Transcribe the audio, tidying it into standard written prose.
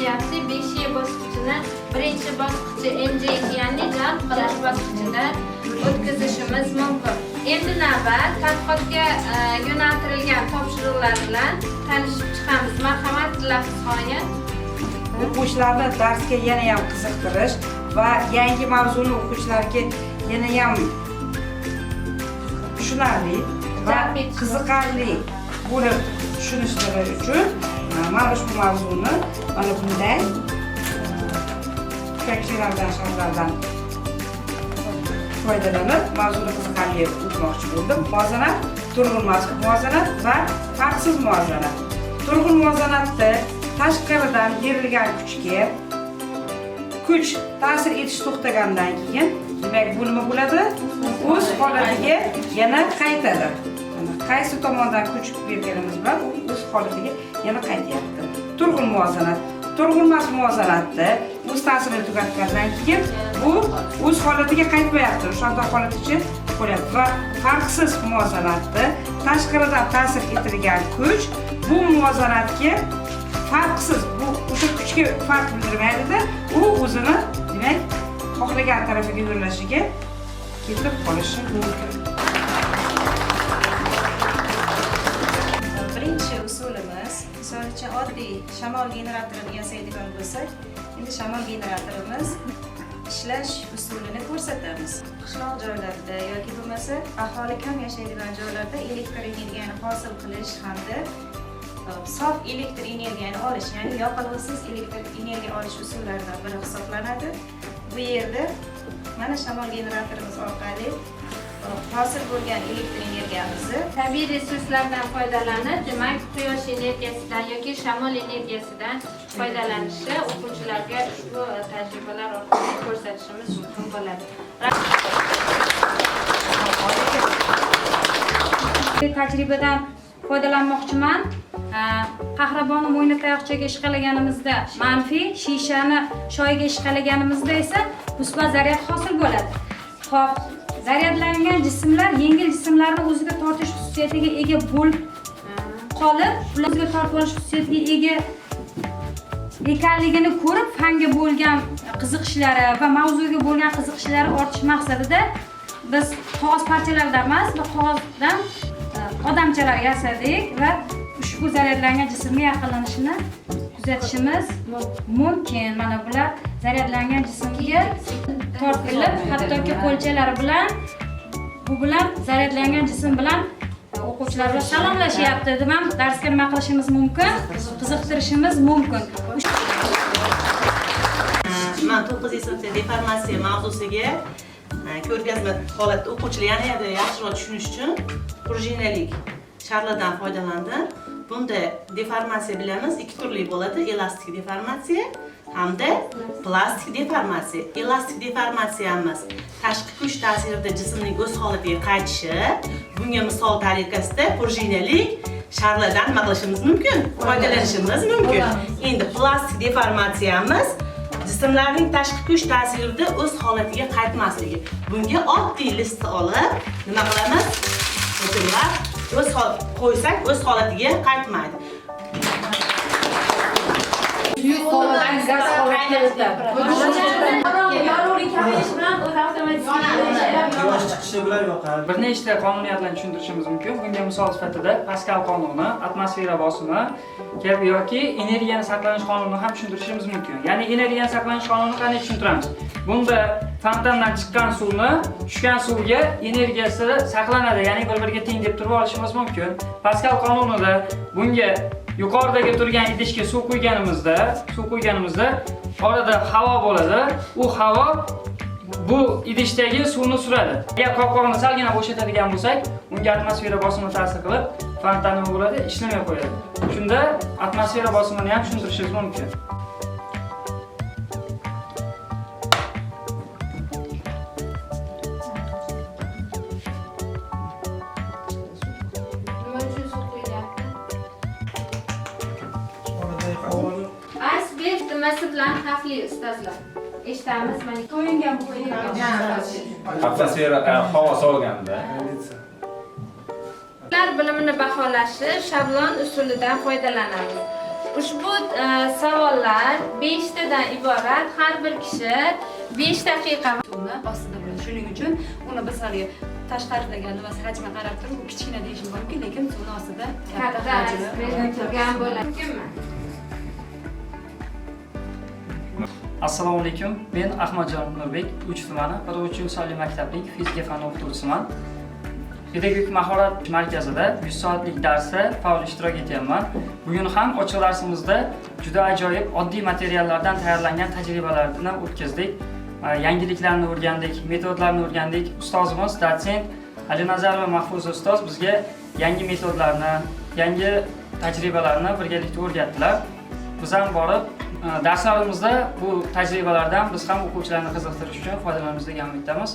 bo'lyapti. 5E bosqichini birinchi bosqichi engage, ya'ni jalb qilish bosqichida o'tkazishimiz mumkin. Endi navbat tadqiqotga yo'naltirilgan topshiriqlar bilan tanishib chiqamiz. Marhamat, Dilafruzxonim. O'quvchilarni darsga yana ham qiziqtirish va yangi mavzuni o'quvchilarga yana ham tushunarli va Jalb etish. qiziqarli bo'lib tushunishlari uchun mana ushbu mavzuni mana bunday pufakchalardan, sharlardan foydalanib mavzuni qiziqarli o'tmoqchi bo'ldim. Muvozanat, turg'un muvozanat va farqsiz muvozanat. Turg'un muvozanatda tashqaridan berilgan kuchga kuch ta'sir etish to'xtagandan keyin, demak, bu nima bo'ladi? O'z holatiga yana qaytadi. Mana qaysi tomondan kuch berganimiz bilan u o'z holatiga yana qaytyapti. Turg'un muvozanat. Turg'unmas muvozanatda o'z ta'sirini tugatgandan keyin bu o'z holatiga qaytmayapti, o'shanda holaticha qo'yapti. Va farqsiz muvozanatda tashqaridan ta'sir etilgan kuch bu muvozanatga farqsiz, bu o'sha kuchga farq bildirmaydida, u o'zini, demak, xohlagan tarafiga yo'llashiga ketib qolishi mumkin. Birinchi usulimiz, misol uchun, oddiy shamol generatorini yasaydigan bo'lsak, endi shamol generatorimiz ishlash usulini ko'rsatamiz. Qishloq joylarda yoki bo'lmasa aholi kam yashaydigan joylarda elektr energiyani hosil qilish hamda sof elektr energiyani olish, ya'ni yoqilg'isiz elektr energiya olish usullaridan biri hisoblanadi. Bu yerda mana shamol generatorimiz orqali hosil bo'lgan elektr energiyamizni tabiiy resurslardan foydalanib, demak, quyosh energiyasidan yoki shamol energiyasidan foydalanishni o'quvchilarga ushbu tajribalar orqali ko'rsatishimiz mumkin bo'ladi. Tajribadan foydalanmoqchiman. Qahrabonni mo'yna tayoqchaga ishqalaganimizda manfiy, shishani shoyiga ishqalaganimizda esa musbat zaryad hosil bo'ladi. Xo'p, zaryadlangan jismlar yengil jismlarni o'ziga tortish xususiyatiga ega bo'lib qolib, ular o'ziga tortib olish xususiyatiga ega ekanligini ko'rib, fanga bo'lgan qiziqishlari va mavzuga bo'lgan qiziqishlari ortishi maqsadida biz qog'oz parchalaridan emas va qog'ozdan odamchalar yasadik va ushbu zaryadlangan jismga yaqinlanishini kuzatishimiz mumkin. Mana bular zaryadlangan jismga tortilib, hattoki qo'lchalari bilan, bu bilan zaryadlangan jism bilan o'quvchilar bilan salomlashyapti. Demak, darsga nima qilishimiz mumkin? Qiziqtirishimiz mumkin. Man 9-sinfda deformatsiya mavzusiga ko'rgazma holatda o'quvchilar yanada yaxshiroq tushunish uchun prujinalik sharlardan foydalandim. Bunda deformatsiya bilamiz, ikki turli bo'ladi: elastik deformatsiya hamda plastik deformatsiya. Elastik deformatsiyamiz tashqi kuch ta'sirida jismning o'z holatiga qaytishi. Bunga misol tariqasida prujinalik sharlardan nima qilishimiz mumkin? Foydalanishimiz mumkin. Endi plastik deformatsiyamiz jismlarning tashqi kuch ta'sirida o'z holatiga qaytmasligi. Bunga oddiy listni olib, nima qilamiz? O'tirib, o'z qo'ysak, o'z holatiga qaytmaydi. Suyuq holatdan gaz holatga o'tadi. Yorug'lik kamayishi bilan o'zi avtomatik Quyosh chiqishi bilan yoqadi. Bir nechta qonuniyatlarni tushuntirishimiz mumkin. Bunga misol sifatida Paskal qonuni, atmosfera bosimi kabi yoki energiyani saqlanish qonunini ham tushuntirishimiz mumkin. Ya'ni energiyani saqlanish qonunini qanday tushuntiramiz? Bunda fontandan chiqqan suvni tushgan suvga energiyasi saqlanadi, ya'ni bir-biriga teng deb turib olishimiz mumkin. Paskal qonunida bunga yuqoridagi turgan idishga suv quyganimizda orada havo bo'ladi. U havo bu idishdagi suvni suradi. Agar qopqog'ini salgina bo'shatadigan bo'lsak, unga atmosfera bosimi ta'sir qilib, fontan nima bo'ladi? Ishlamay qo'yadi. Shunda atmosfera bosimini ham tushuntirishimiz mumkin. Nima uchun suv quyilyapti? Oradagi havoni Aysberg nimasi bilan xavfli, ustozlar? Eshitamiz mana. To'yingan bu. Atmosfera havo sovuganda. Konditsiya. Ular bilimini baholashi shablon usulidan foydalanamiz. Ushbu savollar 5 tadan iborat. Har bir kishi 5 daqiqa Suvni ostida bo'ladi. Shuning uchun uni biz haligi tashqaridagi nimasi hajmiga qarab turib, u kichkina deyish mumkin, lekin suvni ostida katta katta hajmi turgan bo'ladi. Mumkinmi? Assalomu alaykum. Men Ahmadjon Nurbek, Uch tumani 43-sonli maktabning fizika fani o'qituvchisiman. Pedagogik mahorat markazida 100 soatlik darsda faol ishtirok etyapman. Bugun ham ochiq darsimizda juda ajoyib oddiy materiallardan tayyorlangan tajribalarni o'tkazdik. Yangiliklarni o'rgandik, metodlarni o'rgandik. Ustozimiz dotsent Alinazarova Mahfuza ustoz bizga yangi metodlarni, yangi tajribalarni birgalikda o'rgatdilar. Biz ham borib darslarimizda bu tajribalardan biz ham o'quvchilarni qiziqtirish uchun foydalanamiz degan umiddamiz.